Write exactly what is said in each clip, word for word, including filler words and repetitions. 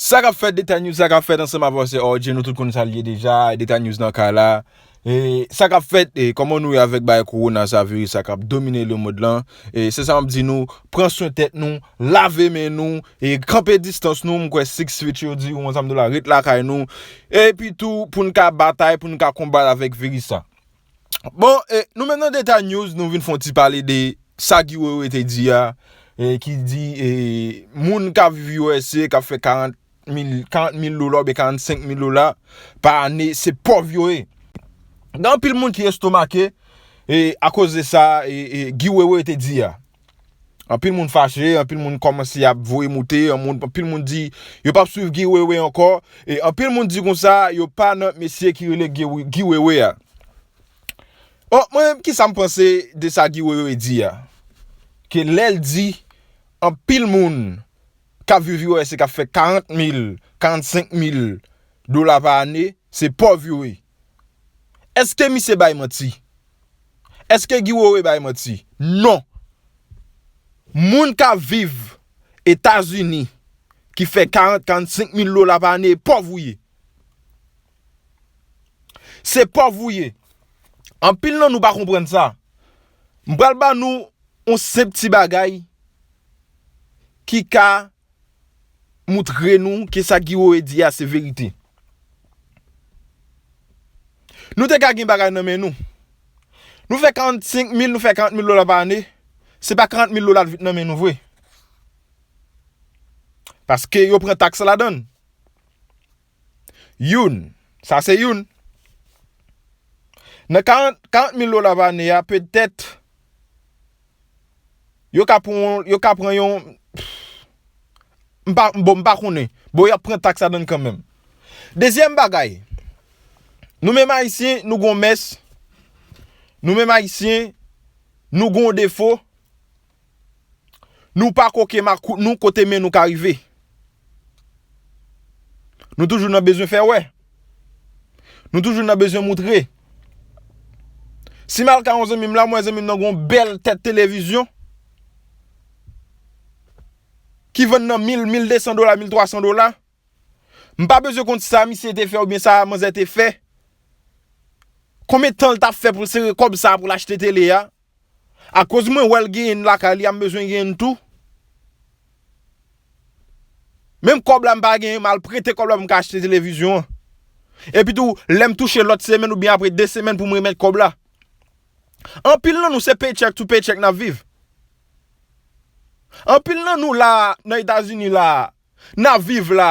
Sa k ap fèt, Deta News, sa k ap fèt ansanm avè w, se O J, nou tout konn sa l ye deja, Deta News nan kay la. E sa k ap fèt, e kòman nou ye avèk bagay kowona sa, viris sa k ap domine lemonn lan? E se sa m ap di nou, pran swen tèt nou, lave men nou, e kanpe distans nou, m kwè six feet yo di, ou yon zam de la, ret lakay nou. Epi tou, pou n ka batay, pou n ka konbat avèk viris sa. Bon, e, nou menm nan Deta News, nou vin fè yon ti pale de sa Guy Wewe te di a, e, ki di, e, moun k ap viv U S A, k ap fè karant mil, karant mil dola oubyen karannsenk mil dola pa ane, se pòv yo ye. Gen anpil moun ki estomake, e, akoz de sa, e, e, Guy Wewe te di a. Anpil moun fache, anpil moun kòmanse ap voye moute, anpil moun di yo p ap swiv Guy Wewe ankò, e anpil moun di konsa yo pa nan mesye ki rele Guy Wewe a. Bon, mwen menm, kisa m panse de sa Guy Wewe di a? Ke lè l di anpil moun k ap viv U S A k ap fè karant mil, karannsenk mil dola pa ane, se pòv yo ye. Èske misye bay manti? Èske Guy Wewe bay manti? Non. Moun k ap viv Etazini ki fè karant, karannsenk mil dola pa ane, pòv ou ye. Se pòv ou ye. Anpil nan nou pa konprann sa. M pral ba nou yon senp ti bagay ki ka moutre nou ke sa Guy Wewe di a se verite. Nou te ka gen bagay nan men nou. Nou fè karannsenk mil, nou fè karant mil dola pa ane, se pa karant mil dola l vin nan men nou vre. Paske yo pran taks ladan l. Youn, sa se youn. Nan karant, karant mil dola pa ane a, petèt, yo ka pran, yo ka pran yon, m pa, bon, m pa konnen. Bon, y ap pran taks ladan l kanmenm. Dezyèm bagay, nou menm Ayisyen, nou gon mès, nou menm Ayisyen, nou gon defo, nou pa koke makout nou kote men nou ka rive. Nou toujou nan bezwen fè wè. Nou toujou nan bezwen moutre. Si m al ka yon zanmi m la, m wè zanmi m nan gon bèl tèt televizyon ki vann nan mil, mil de san dola, mil twa san dola, m pa bezwen konn sa misye te fè oubyen sa manzè te fè. Konbyen tan l t ap fè pou l sere kòb sa pou l achte tele a? Akoz mwen wè l genyen l lakay li a, m bezwen genyen l tou. Menm kòb la m pa genyen, m al prete kòb la pou m ka achte televizyon an. Epi tou, lè m touche lòt semèn oubyen apre de semèn pou m remèt kòb la. Anpil nan nou se paycheck to paycheck n ap viv. Anpil nan nou la, nan Etazini la, n ap viv la.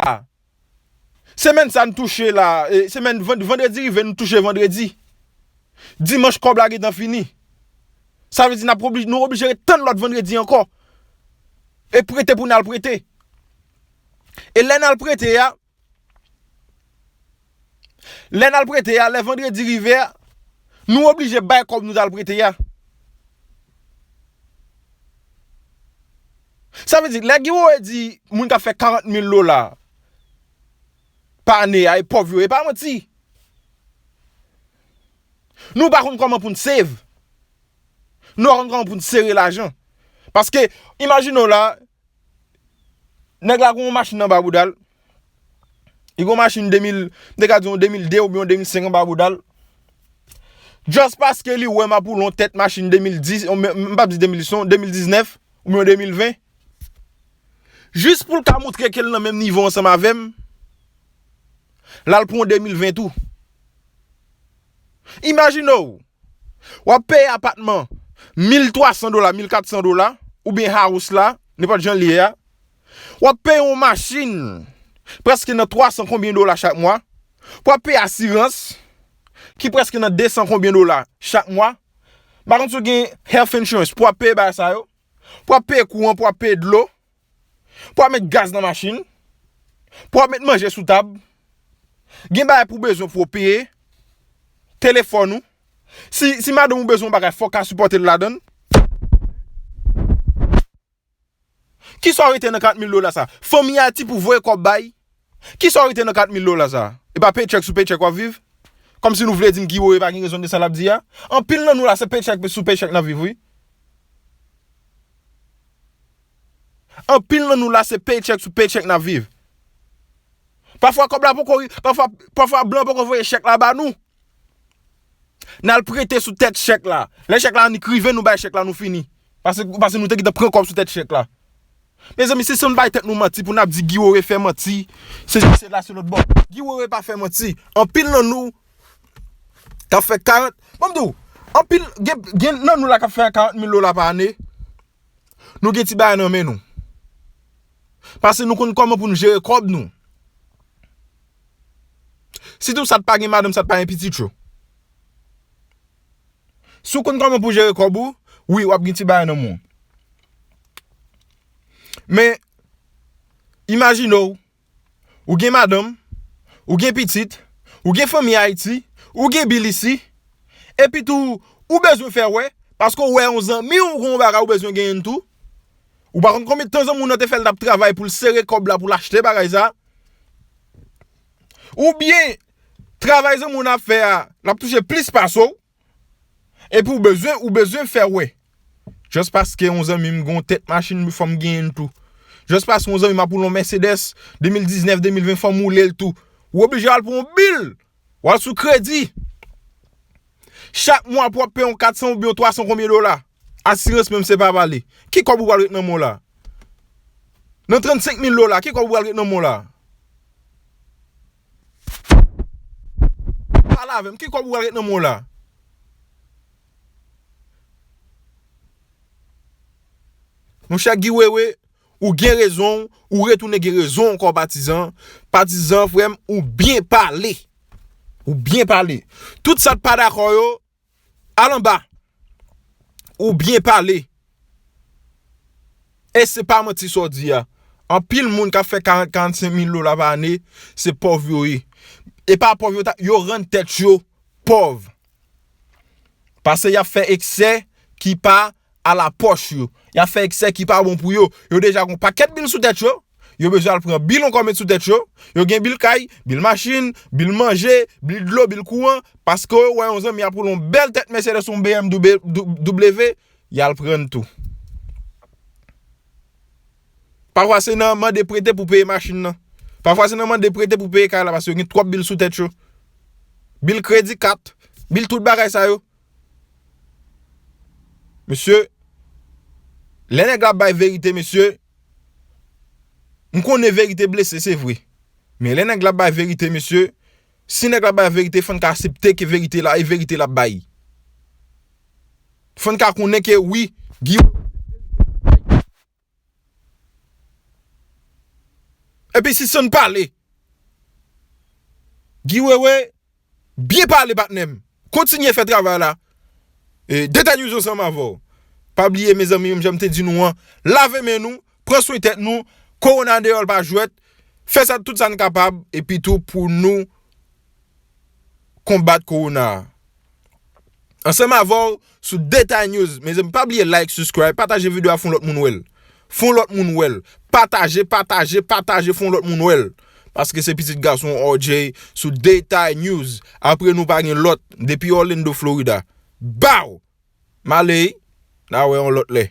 Semèn sa n touche la, e, semèn vand-, vandredi rive, nou touche vandredi. Dimanch kòb la gentan fini. Sa vle di n ap oblij-, nou oblije ret tann lòt vandredi ankò. E prete pou n al prete. E lè n al prete a, lè n al prete a, lè vandredi rive a, nou oblije bay kòb nou t al prete a. Sa vle di, lè Guy Wewe di moun k ap fè karant mil dola pa ane a, e pòv yo, e pa manti. Nou pa konn kòman pou n save. Nou pa konn kòman pou n sere lajan. Paske, imajine w la, nèg la gen yon machin anba bouda l. Li gen yon machin de mil, m te ka di yon de mil de oubyen yon de mil senk anba bouda l. Just paske li wè m ap woule yon tèt machin de mil dis, m, m, m p ap di de mil dis, de mil diznèf, oubyen de mil ven. Jis pou l ka moutre ke l nan menm nivo ansanm avè m, l al pran yon de mil ven tou. Imajine w, w ap peye apatman mil twa san dola, mil kat san dola, oubyen house la, nenpòt jan l ye a. W ap peye yon machin prèske nan twa san konbyen dola chak mwa. W ap peye asirans ki prèske nan de san konbyen dola chak mwa. M pa konn si w gen health insurance pou w ap peye bagay sa yo. Pou w ap peye kouran, pou w ap peye dlo. Pou w ap met gaz nan machin. Pou w ap met manje sou tab. Gen bagay pou w bezwen pou w peye. Telefòn ou. Si, si madanm ou bezwen yon bagay, fò w ka sipòte l ladan l. Kisa w rete nan kat mil dola sa? Fanmi Ayiti pou voye kòb bay? Kisa w rete nan kat mil dola sa? E pa paycheck sou paycheck w ap viv? Kòmsi nou vle di m Guy Wewe pa gen rezon de sa l ap di a? Anpil nan nou la se paycheck sou paycheck n ap viv, wi. Anpil nan nou la se paycheck sou paycheck n ap viv. Pafwa kòb la poko, pafwa, pafwa blan poko voye chèk la ba nou. N al prete sou tèt chèk la. Lè chèk la annik rive, nou bay chèk la, nou fini. Pase, pase nou te gentan pran kòb sou tèt chèk la. Mezanmi, si se nou bay tèt nou manti pou n ap di Guy Wewe fè manti, se, se la, se lòt bò. Guy Wewe pa fè manti. Anpil nan nou k ap fè karant, ban m di w, anpil, gen, gen nan nou la k ap fè karant mil dola pa ane, nou gen ti bagay nan men nou. Pase nou konn kòman pou nou jere kòb nou. Sitou sa t pa gen madanm, sa t pa gen pitit yo. Si w konn kòman pou jere kòb ou, wi, w ap gen ti bagay nan men w. Men, imajine w, ou gen madanm, ou gen pitit, ou gen fanmi Ayiti, ou gen bil isi, epi tou, ou bezwen fè wè, paske w wè yon zanmi w gen yon bagay ou bezwen genyen tou. Ou pa konn konbyen tan zanmi w nan te fè l t ap travay pou l sere kòb la pou l achte bagay sa. Oubyen, travay zanmi w nan ap fè a, l ap touche plis pase w. Epi ou bezwen, ou bezwen fè wè. Just paske yon zanmi m gen yon tèt machin, fò m genyen l tou. Just paske yon zanmi m ap woule yon Mercedes de mil diznèf, de mil ven, fò m woule l tou. Ou oblije al pran yon bil. W al sou kredi. Chak mwa pou w ap peye yon kat san oubyen yon twa san konbyen dola. Asirans menm se pa pale. Ki kòb ou pral ret nan men w la? Nan trannsenk mil dola, ki kòb ou pral ret nan men w la? Pale avè m, ki kòb ou pral ret nan men w la? Monchè Guy Wewe, ou gen rezon w, ou retounen gen rezon w ankò patizan. Patizan, frè m, ou byen pale. Ou byen pale. Tout sa k pa dakò yo, al anba. Ou byen pale. E se pa manti sa w di a. Anpil moun k ap fè karant, karannsenk mil dola pa ane, se pòv yo ye. E pa pòv yo ta, yo rann tèt yo pòv. Pase y ap fè eksè ki pa a la pòch yo. Y ap fè eksè ki pa bon pou yo. Yo deja gon pakèt bil sou tèt yo. Yo bezwen al pran bil ankò met sou tèt yo. Yo gen bil kay, bil machin, bil manje, bil dlo, bil kouran. Paske yo wè yon zanmi ap woule yon bèl tèt Mercedes, yon B M W, y al pran l tou. Pafwa se nan mande prete pou peye machin nan. Pafwa se nan mande prete pou peye kay la paske yo gen twòp bil sou tèt yo. Bil kredi kat, bil tout bagay sa yo. Mesye, lè nèg la ap bay verite, mesye, m konnen verite blese, se vre. Men lè nèg la ap bay verite, mesye, si nèg la ap bay verite, fò n ka aksepte ke verite la, e verite l ap bay. Fò n ka konnen ke wi, Guy Epi si san pale. Guy Wewe, byen pale patnè m. Kontinye fè travay la. E, Deta News ansanm avè w. Pa bliye mezanmi, menm jan m te di nou an, lave men nou, pran swen tèt nou, kowona deyò l pa jwèt, fè sa tout sa n kapab, epi tou pou nou konbat kowona a. Ansanm avè w sou Deta News. Mezanmi, pa bliye like, subscribe, pataje videyo a, fè yon lòt moun wè l. Fè yon lòt moun wè l. Pataje, pataje, pataje, fè yon lòt moun wè l. Paske se pitit gason O J sou Deta News. Apre nou pa gen lòt. Depi Orlando, Florida. Baw! M ale, n a wè yon lòt lè.